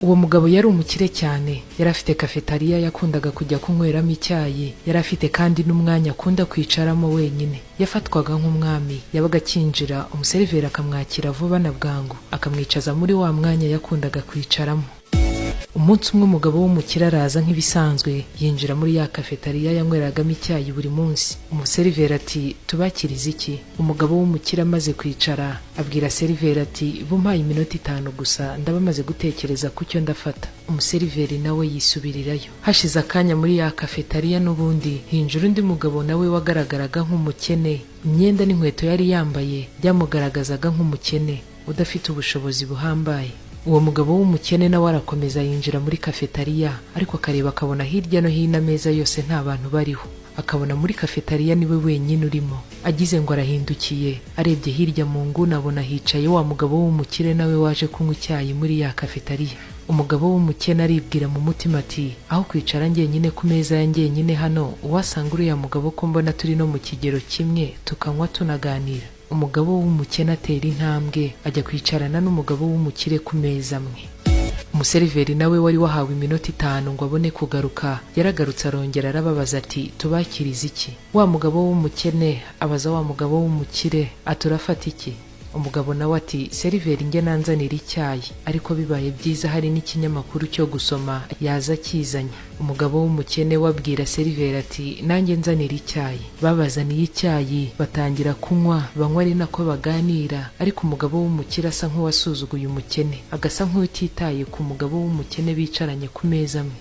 Uwo mugabo yari umukire cyane. Yari afite kafetariya yakundaga kujya kunyweramo icyayi. Yari afite kandi n'umwanya akunda kwicaramo wenyine. Yafatwaga nk'umwami. Yabaga akinjira, umuseriveri akamwakira vuba na bwangu, akamwicaza muri wa mwanya yakundaga kwicaramo. Umunsi umwe, umugabo w'umukire araza nk'ibisanzwe, yinjira muri ya kafetariya yanyweragamo icyayi buri munsi. Umuseriveri ati: "Tubakirize iki?" Umugabo w'umukire amaze kwicara, abwira seriveri ati: "Bumpaye iminota 5 gusa, ndaba maze gutekereza ku cyo ndafata." Umuseriveri nawe yisubirirayo. Hashize akanya, muri ya kafetariya n'ubundi hinjira undi mugabo nawe wagaragaraga nk'umukene. Imyenda n'inkweto yari yambaye byamugaragazaga nk'umukene udafite ubushobozi buhambaye. Uwo mugabo w'umukene nawe arakomeza yinjira muri kafetariya, ariko akareba akabona hirya no hino ameza yose nta bantu bariho, akabona muri kafetariya niwe wenyine urimo. Agize ngo arahindukiye, arebye hirya mu nguni, abona hicaye wa mugabo w'umukire nawe waje kunywa icyayi muri ya kafetariya. Umugabo w'umukene aribwira mu mutima ati: "Aho kwicara njyenyine ku meza ya njyenyine hano, uwasanga uriya mugabo ko mbona turi no mu kigero kimwe, tukanywa tunaganira." Umugabo w'umukene atera intambwe ajya kwicarana n'umugabo w'umukire ku meza amwe. Umuseriveri nawe wari wahawe iminota 5 ngo abone kugaruka yaragarutse, arongera arababaza ati: "Tubakirize iki?" Wa mugabo w'umukene abaza wa mugabo w'umukire ati: "Urafata iki?" Umugabo nawe ati: "Seriveri njye nanzanira icyayi, ariko bibaye byiza hari n'ikinyamakuru cyo gusoma yaza akizanye." Umugabo w'umukene wabwira seriveri ati: "Nanjye nzanira icyayi." Babazaniye icyayi, batangira kunywa, banywa ari nako baganira, ariko umugabo w'umukire asa nk'uwasuzuguye umukene, agasa nk'utitaye ku mugabo w'umukene bicaranye ku meza amwe.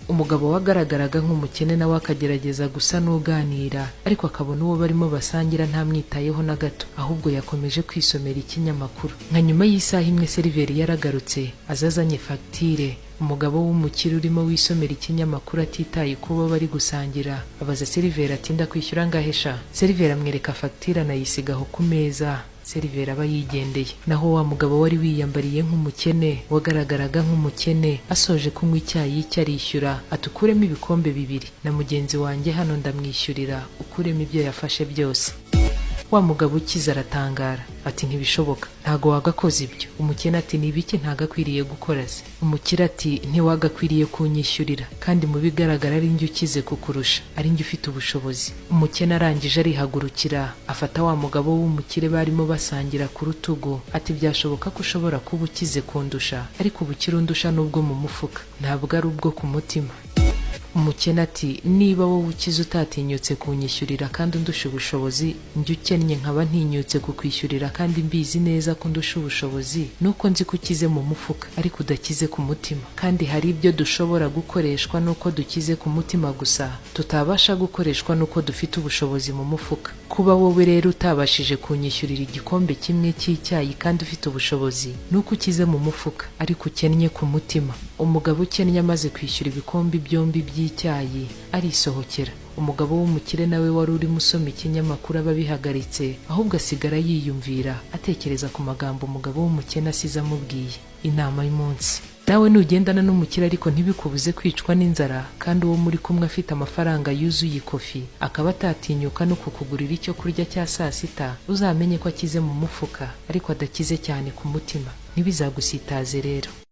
Umugabo wagaragaraga nk'umukene nawe akagerageza gusa n'uganira, ariko akabona uwo barimo basangira ntamwitayeho na gato, ahubwo yakomeje kwisomera ikinyamakuru. Nka nyuma y'isaha imwe, seriveri yaragarutse, aza azanye fagitire. Umugabo w'umukire urimo wisomera ikinyamakuru atitaye kubo bari gusangira, abaza seriveri ati: "Ndakwishyura angahe sha?" Seriveri amwereka fagitire, anayisiga aho ku meza. Seriveri aba yigendeye. Naho wa mugabo wari wiyambariye nk'umukene, wagaragaraga nk'umukene, asoje kunywa icyayi cye arishyura, ati: "Ukuremo ibikombe bibiri, na mugenzi wanjye hano ndamwishyurira, ukuremo ibyo yafashe byose." Wa mugabo ukize aratangara ati: "Ntibishoboka, ntago wagakoze ibyo." Umukene ati: "Ni ibiki ntagakwiriye gukora se?" Umukire ati: "Ntiwagakwiriye kunyishyurira, kandi mu bigaragara ari njye ukize kukurusha, ari njye ufite ubushobozi." Umukene arangije arihagurukira, afata wa mugabo w'umukire barimo basangira ku rutugu, ati: "Byashoboka ko ushobora kuba ukize kundusha, ariko ubukire undusha n'ubwo mu mufuka, ntabwo ari ubwo ku mutima." Umukene ati: "Niba wowe ukize utatinyutse kunyishyurira kandi undusha ubushobozi, njye ukennye nkaba ntinyutse kukwishyurira kandi mbizi neza ko undusha ubushobozi, nuko nzi ko ukize mu mufuka ariko udakize ku mutima. Kandi hari ibyo dushobora gukoreshwa nuko dukize ku mutima gusa, tutabasha gukoreshwa nuko dufite ubushobozi mu mufuka. Kuba wowe rero utabashije kunyishyurira igikombe kimwe cy'icyayi kandi ufite ubushobozi, nuko ukize mu mufuka ariko ukennye ku mutima." Umugabo ukennye amaze kwishyura ibikombe byombi by'icyayi arisohokera. Umugabo w'umukire nawe wari urimo usoma ikinyamakuru aba abihagaritse, ahubwo asigara yiyumvira, atekereza ku magambo umugabo w'umukene asize amubwiye. Inama y'umunsi: nawe nugendana n'umukire ariko ntibikubuze kwicwa n'inzara, kandi uwo muri kumwe afite amafaranga yuzuye ikofi, akaba atatinyuka no kukugurira icyo kurya cya saa sita, uzamenye ko akize mu mufuka ariko adakize cyane ku mutima. Ntibizagusitaze rero.